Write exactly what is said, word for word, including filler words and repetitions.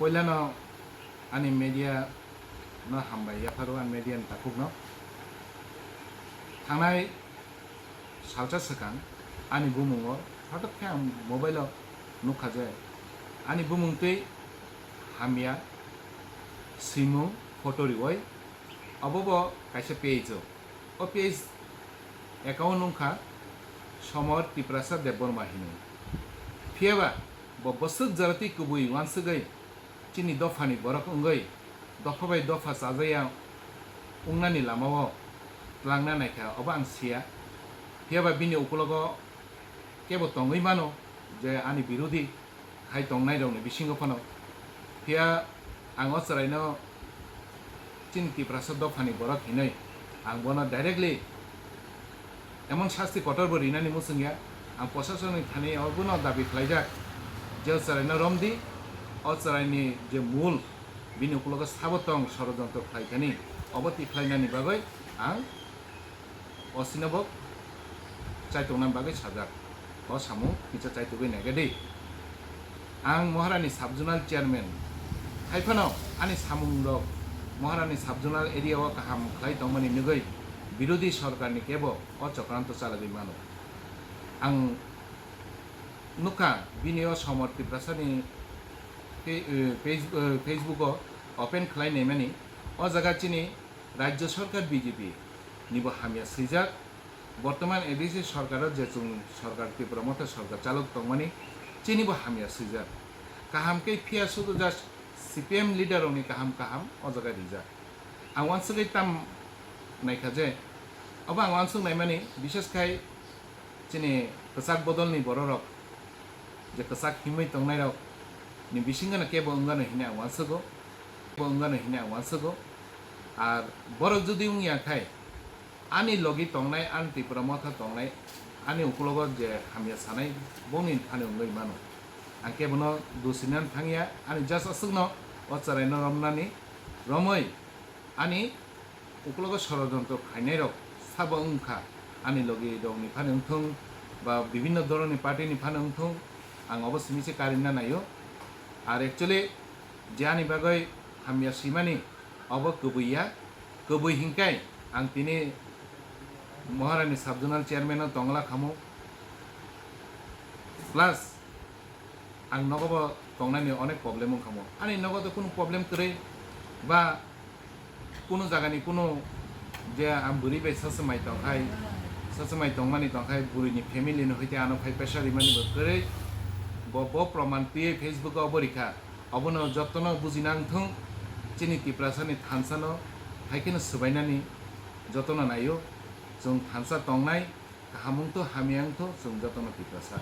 Poilano ani media no hambai yapharo, ani media ni takhukno. Thangnai salsa swkang ani bumungo hothat khe ang mobile o nukha je ani bumung twi hamya swimung photo riwi, obo bo kaisa page o. O page account wngkha Somor Tiprasa Debbarma hinwi. Phiyaba bo bwswk jora twi kubui uansugwi chini dophani borok wngwi dopha bai dopha chajaya wngnani lamao twlangna naikha, obo ang siya. Phiyaba bini ukulogo kebo tongwi mano je ani birodhi hai tongnairokni bisingo phano. Phiya ang o chwraino chini Tiprasa dophani borok hinwi ang bono directly emon sasti kotor bo rinani muchungya. Ang prosasonni thani obono dabi khlaijak je o chwraino romdi, o chwraini je mul bini ukulogo sabo tong sorojontro khlaikani, obo tikhlainani bagwi ang osino bo chaitokna bagwi sajak. O samung kisa chaitogwi naikha di. Ang Maharani Sub-Zonal Chairman, hai phano ani samungrok Maharani Sub-Zonal area o kaham khlai tongmani nugwi birodhi sorkarni kebo o chokranto chalagwi mano. Ang nukha bini o Somor Tiprasani pe-, eh, page-, eh, Facebook o open khlai naimani. O jaga chini Rajya Sorkar B J P nibo hamya swijak. Bortoman A D C sorkaro je chwng sorkar, Tipra Motha sorkar chalok tongmani, chinibo hamya swijak. Kaham khe phiya sudu just C P M leader rokni kaham kaham o jaga rijak. Ang uansugwi tam naikha je, obo ang uansuk naimani, bishes khai chini kwchak bodolni bororok je kwchak himwi tongnairokni bisingono kebo wngano hwnwi ang uansugo, kebo wngano hwnwi ang uansugo. Ar borok jodi wngya khai, ani logi tongnai, ani Tipra Motha tongnai, ani ukulogo je hamya sanai, bongni thani wngwi mano. Ang kebono dusinani thangya, ani just aswkno o chwraino romnani, romwi ani ukulogo sorojontro khainairok sabo wngkha, ani logi rokni phano wngthung ba bibhinno dhoronni party ni phano wngthung, ang obo simi se karina naio. Ar actually je ani bagwi hamya swimani obo kwbwi ya, kwbwi hinkai ang tini Maharani Sub-Zonal Chairman no tongla khamu, plus ang nogo bo tongnani onek problem wngkha mo. Ani nogo to kunu problem kwrwi ba kunu jagani kunu je ang bwrwi bai saswmai tongkhai, saswmai tongmani tongkhai bwrwini family ni hoite ano phai pressure rimani bo kwrwi. Bo, bo proman twiwi Facebook o bo rikha. Obono jotono bujina wngthung, chini Tiprasani thansa no hai kheno swbainani jotono naio. Chwng thansa tongnai, kaham wngtho, hamya wngtho, chwng jotono Tiprasa.